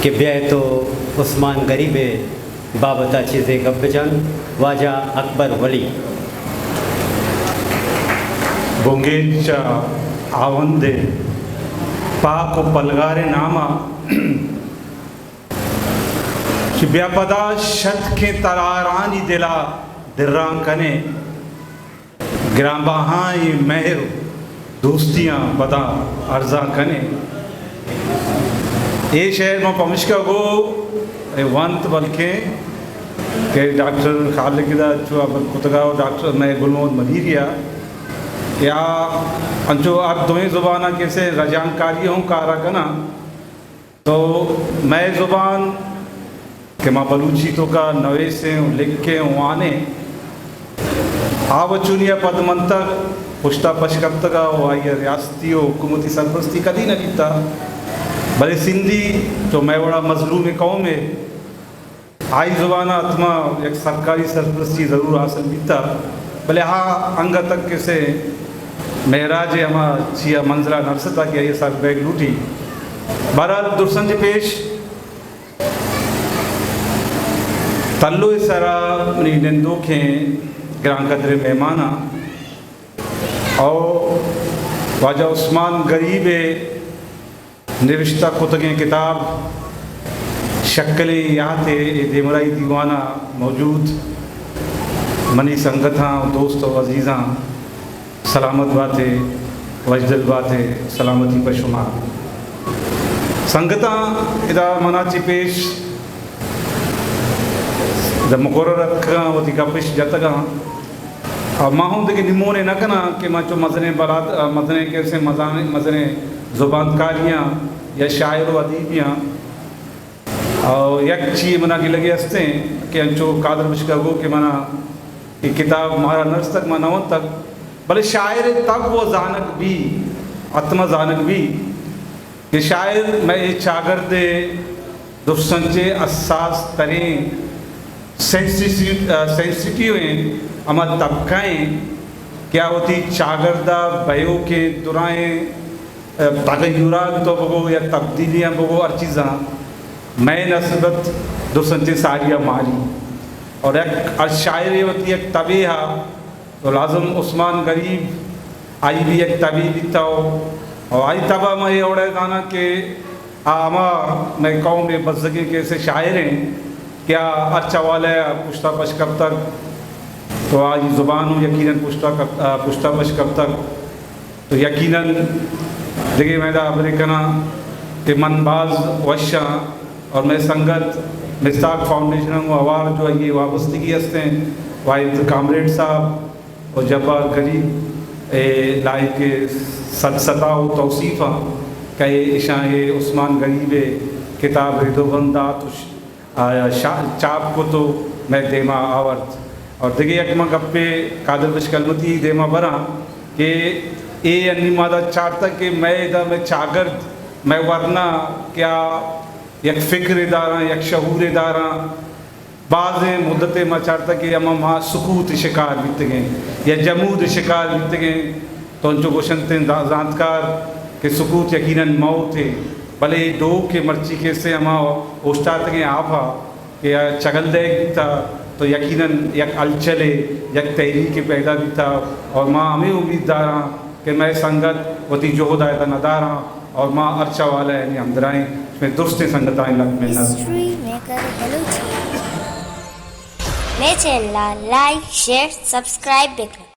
کہ بیائے تو عثمان غریب ءِ بابت ءَ چیزے گپ بجن۔ واجہ اکبر ولی۔ بنگیج ءَ ہاوند ءِ پاک ءُ پلگاریں نام ءَ، کہ بیا پدا شتکیں ترارانی دل ءَ دران کن ئے، گرانبہائیں مہر ءُ دوستیاں پدا ارزان کن ئے۔ اے شعر من پمشکا گو اے ونت، بلکیں کہ ڈاکٹر خالق ادا چو ہبر کتگا ءُ ڈاکٹر مئے گل محمد ملیری ءَ کہ آ انچو ہر دوئیں زباناں کسے رجانکاری ہوں کارا کناں۔ تو مئے زبان کہ ما بلوچی توکا نویسیں ءُ لکھیں ءُ وانیں، آ وَ چونی ءَ پد منتگ، پشتا پش کپتگ ءُ آئی ءَ ریاستی ءُ حکومتی سرپرستی کدی نہ بیتا، بلے سندھی چو مئے وڑا مظلومیں قومے، آئی زبان ءَ حتما یک سرکاری سرپرستی ضرور حاصل بیتا، بلے آ انگت تک کسے معراج ءِ ہما چیا منزل ءَ نرستا کہ آئی ءَ سر بیگ لوٹی۔ بہرحال، درساں چہ پیش تلو ءِ سرا منی نندوکیں گرانقدریں مہماناں ءُ واجہ عثمان غریب ءِ نبشتہ کتگیں کتاب شکلیں یات ءِ اے دیمرائی دیوان ءَ موجود منی سنگتاں ءُ دوست ءُ عزیزاں، سلامت بات ئے، وشدل بات ئے، سلامتی پہ شما۔ سنگتاں، ادا منا چہ پیش ادا مقرر اتکگاں، وتی گپش جتگاں۔ آ، ما ہوں دگہ نمونے نہ کناں کہ من چو مزنیں بلاد، آ، مزنیں کیسے مزانیں، مزنیں زبانکاریاں یا شاعر ءُ ادیبیاں۔ او یک چی منا گلگے ہستیں کہ انچو قادر بشکا گو کہ منا اے کتاب مارا نرستگ، ما نہ ونتگ، بلے شاعر ءِ تب ءُ زانگ بی، حتما زانگ بی کہ شاعر مئے اے چاگرد ءِ درساں چہ حساس تریں سینسیٹی-، سینسیٹیو ایں، ہما طبقہ ایں کہ آ وتی چاگرد ءَ بئیوکیں درائیں تغیرات تو بگو یا تبدیلیاں بگو، ہر چیزاں مئے نسبت درسنچیں ساری ءَ ماری۔ اور یک ہر شاعرے وتی یک تبے ہا، تو لازم عثمان غریب آئی بھی یک تبے بیتا ہو۔ اور آئی تبا ما اے اوڑے دانا کہ آ ہما مئے قوم ءِ بزگیں کیسے شاعر ایں کہ آ ہرچ حوالہ ءَ پشتا پش کپتگ، تو آئی زبان ہوں یقیناً پشتا کپ-، آ، پشتا پش کپتگ۔ تو یقیناً دگہ میں دا ہبرے کناں کہ من باز وش آں اور مئے سنگت مصداق فاؤنڈیشن ءَ گوں ہوار جو آئی ءِ وابستگی ہستیں، واحد کامریڈ صاحب اور جبار غریب ءِ لائق صد ستا ءُ توصیف آں کہ اشاں اے عثمان غریب ءِ کتاب رد ءُ بند دات ءُ ش-، آ، شا-، چاپ کت ءُ مئے دیما آورت۔ اور دگہ یک من گپے قادر بخش کلمتی دیما براں کہ اے انی ما دا چارتگ کہ مئے ادا مئے چاگرد، مئے ورنا کہ آ یک فکرے داراں، یک شعورے داراں۔ بازیں مدتے ما چارتگ کہ ہما ما سکوت شکار بیتگیں یا جمود شکار بیتگیں۔ تو انچو گوشنت انت دا-، زانتکار کہ سکوت یقیناً موت ءِ، بلے اے ڈوک ءِ مرچی کیسے ہما اوشتاتگیں آپ ءَ کہ آ چگل دئیگ بیتا تو یقیناً یک ہلچلے، یک تحریکے پیدا بیتا اور ما ہمے امید داراں کہ مئے سنگت وتی جہد ءَ ادا نداراں اور ما ہرچ حوالہ ءَ یعنی ہمدراہیں شمئے درستیں سنگتاں۔ لک منت۔ History maker Balochi. مئے چینل ءَ لائک، شیئر، سبسکرائب بکن۔